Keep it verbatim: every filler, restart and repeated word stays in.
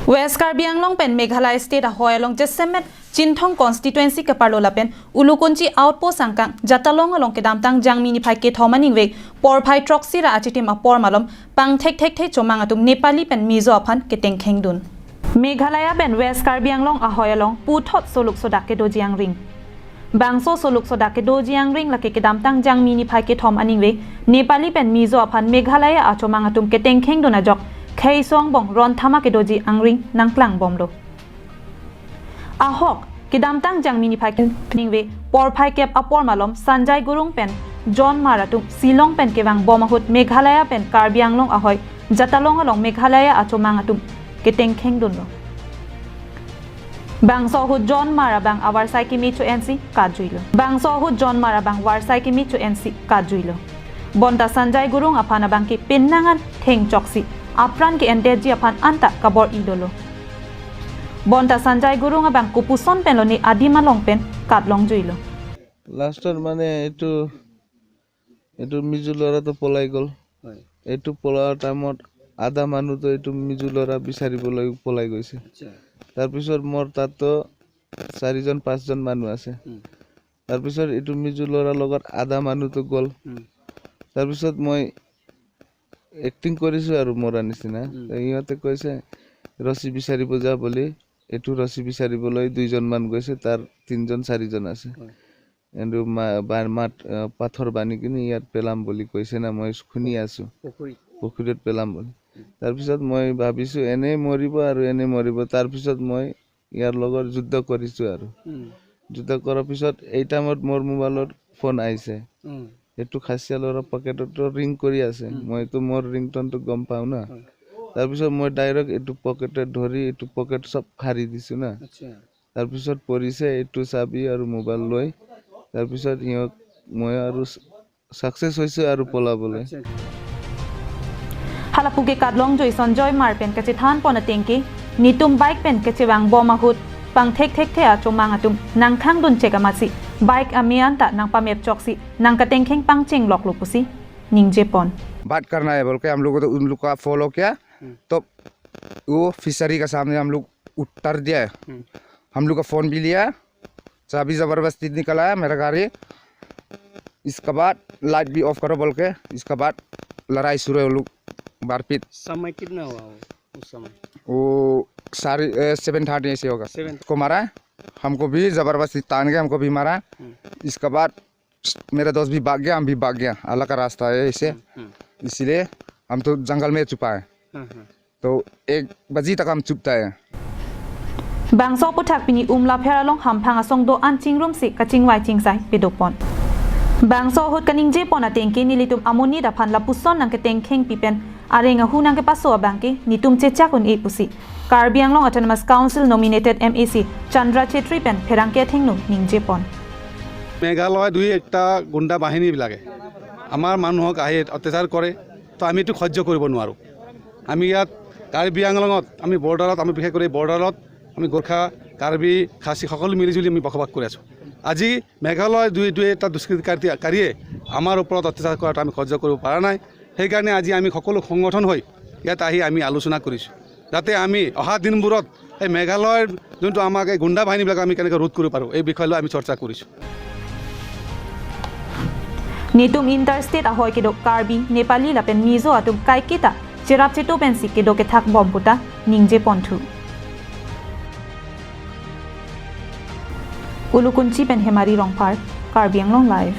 West Karbi Anglong pen Meghalaya State ahoi along jasemet Chinthong constituency keparlo lapen Ulukunchi outpost angkang Jatalong along kedamtang Jangmi niphai kethom aningve porphai throksi ra achitim apor malom pangthekthekthe chomang atum Nepali pen Mizo aphan ketengkhengdun. Meghalaya pen West Karbi Anglong ahoi along puthot soluk sodak kedoji angring. Bangso soluk sodak kedoji angring lake kedamtang Jangmi niphai kethom aningve Nepali pen Mizo aphan Meghalaya achomang atum ketengkhengdun ajok khei songbong ron thama kedoji angring nangklangbomlo. Ahok kedamtang Jangmi niphai kethom aningve porphai kep apor malom Sanjay Gurung pen John Hmar atum Shillong pen kevangbom ahut Meghalaya pen Karbi Anglong ahoi Jatalong along Meghalaya achomang atum ketengkhengdunlo. Bangso ahut John Hmar abang avarsai keme cho-ensi katjuilo. Bangso ahut John Hmar abang varsai keme cho-ensi katjuilo. Bonta Sanjay Gurung aphan abangke penang an thengchoksi apran ke-endetji aphan anta kabor-idolo. Bonta Sanjay Gurung abang kopuson pen lone adim along pen katlongjuilo. লাষ্টত মানে এইটো এইটো মিজু ল'ৰাটো পলাই গ'ল। হয় এইটো পলোৱাৰ টাইমত আধা মানুহতো এইটো মিজু ল'ৰা বিচাৰিবলৈ পলাই গৈছে। আচ্ছা তাৰপিছত মোৰ তাততো চাৰিজন পাঁচজন মানুহ আছে। উম, তাৰপিছত এইটো মিজু ল'ৰাৰ লগত আধা মানুহতো গ'ল। উম, তাৰপিছত মই এক্টিং কৰিছোঁ আৰু মৰা নিচিনা। উম। তো সিহঁতে কৈছে ৰছী বিচাৰিব যা বুলি। এইটো ৰছী বিচাৰিবলৈ দুইজনমান গৈছে, তাৰ তিনিজন চাৰিজন আছে। হয়। কিন্তু মা- বা- মাত আহ, পাথৰ বান্ধি কিনি ইয়াত পেলাম বুলি কৈছে না, মই শুনি আছোঁ পুখুৰীত পুখুৰীত পেলাম বুলি। তাৰপিছত মই ভাবিছোঁ এনেই মৰিব আৰু এনেই মৰিব। তাৰপিছত মই ইয়াৰ লগত যুদ্ধ কৰিছোঁ আৰু উম, যুদ্ধ কৰাৰ পিছত এই টাইমত মোৰ মোবাইলত ফোন আহিছে। উম, এইটো খাচীয়া ল'ৰা পকেটতো ৰিং কৰি আছে। উম। মইতো মোৰ ৰিংটনটো গম পাওঁ না। হয়। তাৰপিছত মই ডাইৰেক্ট এইটো পকেটত ধৰি এইটো পকেট চব ফাৰি দিছোঁ না। আচ্ছা তাৰপিছত পৰিছে এইটো চাবি আৰু মোবাইল লৈ। তাৰপিছত সিহঁত মই আৰু ছাকচেছ হৈছে আৰু পলাবলৈ। আচ্ছা Halapu ke katlongjuilo Sanjay Hmar pen kachethanpon atengke netum bike pen kechevangbom ahut pangthekthekthe achomang atum nangkhangdun chek amatsi bike ame anta nangpamepchoksi nangkatengkheng pangchengloklo pusi ningjepon. बात करना है बोल के हम लोग को तो उन लोग का फॉलो किया। तो वो फिशरी का सामने हम लोग उतर दिया है। हम लोग का फ़ोन भी लिया, चाबी ज़बरदस्ती निकला है मेरा गाड़ी। इसके बाद लाइट भी ऑफ करो बोल के, इसके बाद लड़ाई शुरू है, वो लोग मारपीट। समय कितना हुआ वो उस समय वो साढ़े सेवन थर्टी ऐसे होगा। सेवन को मारा, हमको भी ज़बरदस्ती तान के हमको भी मारा। इसके बाद मेरा दोस्त भी भाग गया, हम भी भाग गया, अलग का रास्ता है इसे। हम्म, इसीलिए हम तो जंगल में छुपा है। हाँ हाँ तो एक बजे तक हम छुपता है। Bangso aputhak pini Umlapher along hamphang asong do-an chingrumsi kachingvai chingsai pedopon. Bangso ahut kaningjepon atengke nelitum amonit aphan lapuson nangketengkhengpi pen areng ahu nangkepaso abangke netum chechak un-e pusi Karbi Anglong Autonomous Council nominated M A C Chandra Chetri pen pherangke athengno ningjepon. Meghalaya দুই একটা গুণ্ডা বাহিনীবিলাকে আমাৰ মানুহক আহি অত্যাচাৰ কৰে। তো আমি এইটো সহ্য কৰিব নোৱাৰোঁ। আমি ইয়াত কাৰ্বি আংলঙত আমি বৰ্ডাৰত, আমি বিশেষ কৰি বৰ্ডাৰত আমি গোৰ্খা, কাৰ্বি, খাচী সকলো মিলিজুলি আমি বসবাস কৰি আছোঁ। আজি মেঘালয় দুই দুই এটা দুষ্কৃতিকাৰী- কাৰীয়ে আমাৰ ওপৰত অত্যাচাৰ কৰাটো আমি সহ্য কৰিব পৰা নাই। সেইকাৰণে আজি আমি সকলো সংগঠন হৈ ইয়াত আহি আমি আলোচনা কৰিছোঁ, যাতে আমি অহা দিনবোৰত এই মেঘালয়ৰ যোনটো আমাক এই গুণ্ডা বাহিনীবিলাক আমি কেনেকৈ ৰোধ কৰিব পাৰোঁ, এই বিষয় লৈ আমি চৰ্চা কৰিছোঁ। Netum interstate ahoi kedo Karbi, Nepali lapen Mizo atum kaiketa cherap cheto pensi kedo kethakbom puta ningjeponthu. Ulukunchi pen Hemari Rongphar, Karbi Anglong Live.